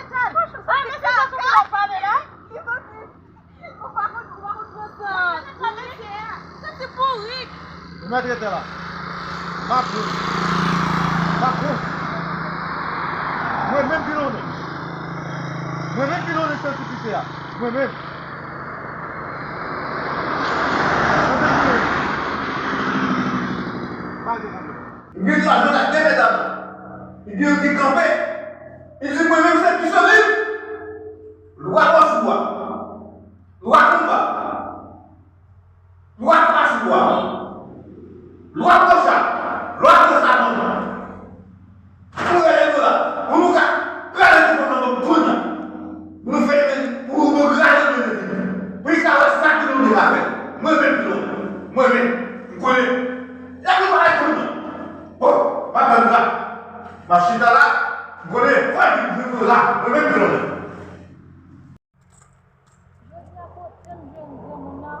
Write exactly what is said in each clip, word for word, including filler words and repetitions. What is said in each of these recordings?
rete l. Ay, mesye, sa sou ki w ap pale la? Ou pa konn, ou pa konn pran sa. Sa se bourik. Ou mèt rete la. M ap pran. M ap pran. Mwen menm pilonnen. Mwen menm pilonnen santi pise a. Mwen menm. Mwen menm pilonnen. Pa gen pwoblèm. Li gen lajan ak de medam. Li gen, li kanpe. Li di, mwen menm se pilonnen. Lwa bòs ou a. Lwa konba. Lwa kachou a. Lwa kòcha. Lwa kòcha konba. Pou rele nou la. Pou nou ka rale telefòn nan banm kounye a. Pou nou fè men, pou nou rale men nou. Pou li ka wè sa ki nou dwe fè. Mwen menm pilonnen. Mwen menm. M konnen. Y ap vin bagay kounye a. Bon, m ap tann la. M ap chita la. M konnen. Fò di m vin la. Mwen menm pilonnen. Jodi a, kote m jwenn granmoun nan,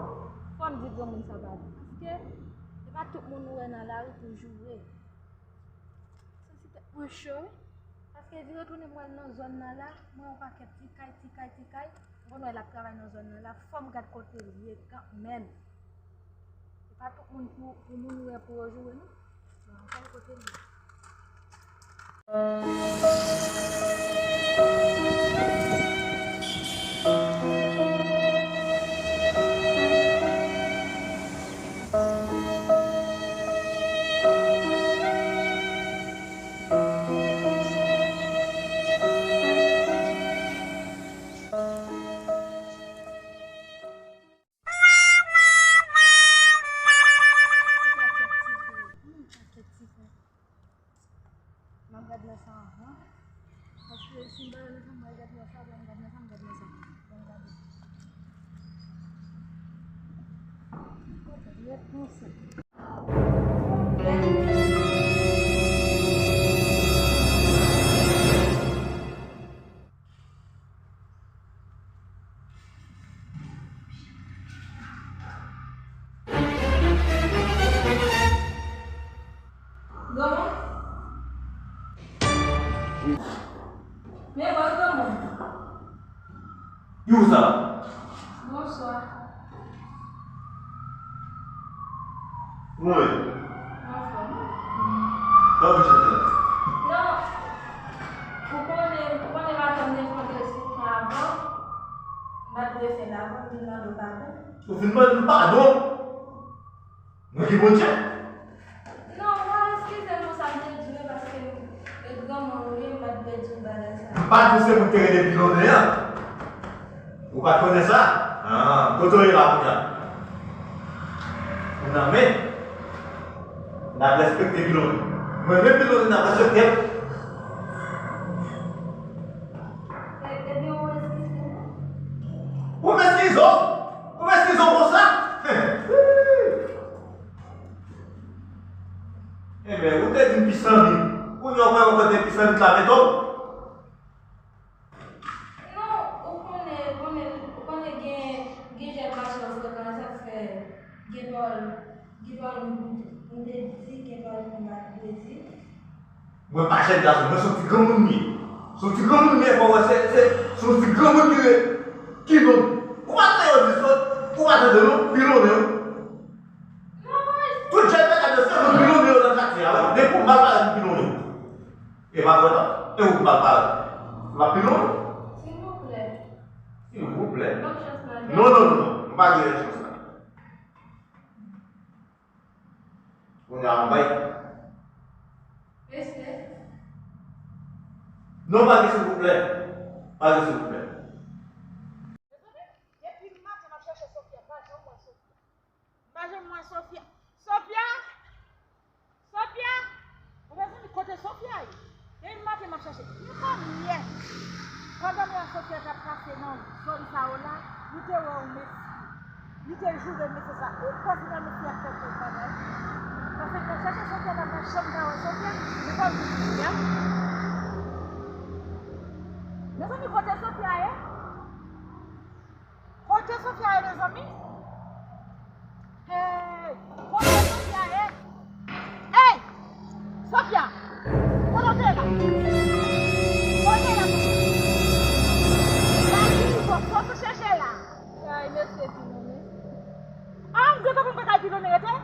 fò m di granmoun sa pa vre. Paske, se pa tout moun ou wè nan lari pou joure. Santi tèt mwen cho, wi. Paske vire tounen m wè l nan zòn nan la, m wè yon pakèt ti kay, ti kay, ti kay. M konn wè l ap travay nan zòn nan la, fò m gad kote l ye kanmenm. Se pa tout moun pou, pou moun wè pou yo joure, non. Bon, anpil kote li. M ap gad nan sa avan. Paske si m pa nan sa, m pral gad nan sa, m pral gad nan sa, m gad nan sa. M pral gade. Ret konsa. Granmoun? Men mwen granmoun. Ki ou sa? Bonswa. Mwen. Anfòm. Sa w vin chèche la? Non. Ou konnen, ou konnen madanm nan fè yon betiz avan. M pa t dwe fè l avan, m vin mande w padon. Ou vin mande m padon? Mwen ki Bondye? Non, ou eskize m pou sa m te di w, paske e granmoun ou ye, m pa t dwe di w bagay sa. M pa di w se mwen ki te rele pilonnen an. Ou pa t konnen sa? Ah, kote w ye la kounye a? Ou nan men. N ap respekte pilonnen. Mwen menm pilonnen n ap respekte m. E, ebyen, ou eskize m. Ou m eskize w? Ou m eskize w konsa? Ebyen, ou te di m pisanmi. Kounye a w pral kote pisanmi la mete w? Non, ou konnen, ou konnen, ou konnen gen, gen jèn mache an frekans, sa fè gen pawòl, gen pawòl m, m te di, gen pawòl m pa t vle di. Mwen pa jèn gason, mwen se yon ti granmoun m ye. Se yon ti granmoun m ye, fò w wè, se, se, se yon ti granmoun ki re-, ki nonm. Ou pa tande yo di sòt, ou pa tande non, pilonnen yo. Tout jèn mèt ap se moun pilonnen yo nan katye a, wi. Depi w mal pale, moun pilonnen yo. E pa vre non. E ou k mal pale. M ap pilonnen w. Silvouplè. Silvouplè. Ban m chans la. Non, non, non, non. M pa gen chans la. Kounye a, m bay. Mesye. Non, pa gen silvouplè. Pa gen silvouplè. Mezanmi, depi maten m ap chèche Sofia, m pa janm wè Sofia. Sofia! Sofia! Ou bezwen di kote Sofia ye? Depi maten m ap chache. Yon fanm yè. Pandan mwen Sofia t ap pase nan zòn sa yo la, li te wè yon mesye. Li te joure mesye sa. Ou kwè se nan mesye ap fè tout bagay? Paske m te chèche Sofia nan machann ta wè Sofia, li pa vin Sofia. Mezanmi, kote Sofia ye? Kote Sofia ye, mezanmi? Hey, kote Sofia ye? Hey! Sofia! Kote w te la? Kote w te la, Sofia? Sa ki sou kò, sa w te chèche la? Kay mesye Pilonnen. Ah, m gentan konn kay Pilonnen rete?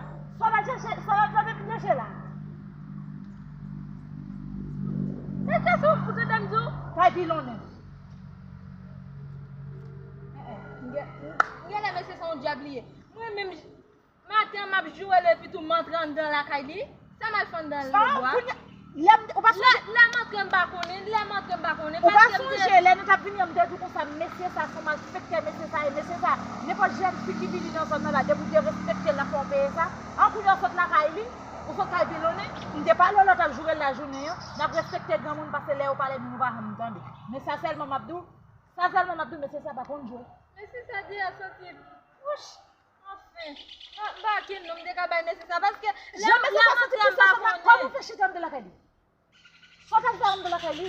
Sa w al chèche, sa w al chèche la? Mesye sou, ou tande m di w? Kay Pilonnen. M gen, m gen lè mesye se yon dyab li ye. Mwen menm, maten an m ap joure l epi tou m antre anndan lakay li. Sa m al fè anndan lebwa? Lè m, ou pa sonje? Lè m antre m pa konnen, lè m antre m pa konnen. Ou pa sonje lè nou t ap vini an m te di w konsa, mesye sa se yon malfektè, mesye sa e mesye sa. Nenpòt jèn fi ki vini nan zòn nan la, depi w derespekte l, l ap fè w peye sa. An kounye a w sot lakay li, ou sot kay Pilonnen, m te pale w lè w t ap joure l lajounen an, n ap respekte granmoun paske lè yo pale nou, nou pa janm tande. Men sa sèlman m ap di w, sa sèlman m ap di w, mesye sa pa konn jwe. Mesye sa deja santi, wouch! Anfen, m pa ki non m te ka bay mesye sa, paske lè m antre m pa konnen. Kòman w fè chita anndan lakay li? Sa w t al fè anndan lakay li?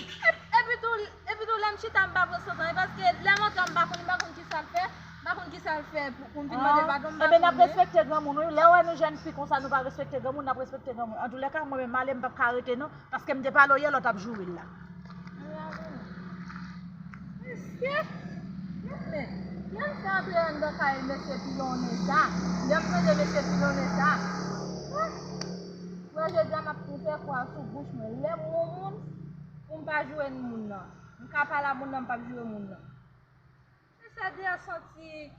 Epi tou, epi tou lè m chita m pa pran san tan, paske lè m antre m pa konnen, m pa konn kisa l fè, m pa konn kisa l fè pou, pou m vin mande padon, m pa konnen. Enben n ap respekte granmoun wi. Lè w wè nou jèn fi konsa nou pa respekte granmoun, n ap respekte granmoun. Antoulèka mwen menm m ale m p ap ka rete non. Paske m te pale w yè lè w t ap joure l la. Mesye, men, men, lè m fè antre anndan kay mesye Pilonnen sa, lè m tande mesye Pilonnen sa, ah, frè, jodi a m ap tou fè kwa sou bouch mwen. Lè m wè yon moun, pou m pa joure moun nan. M ka pale a moun nan, m p ap joure moun nan. Mesye a deja santi,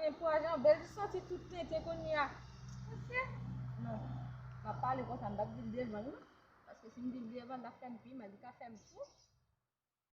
eh, pwa janbe l, li santi tout tenten kounye a. Mesye, non, m ap pale konsa, m p ap di l devan l non. Paske si m di l devan, l ap fè m pi mal, li ka fè m tou.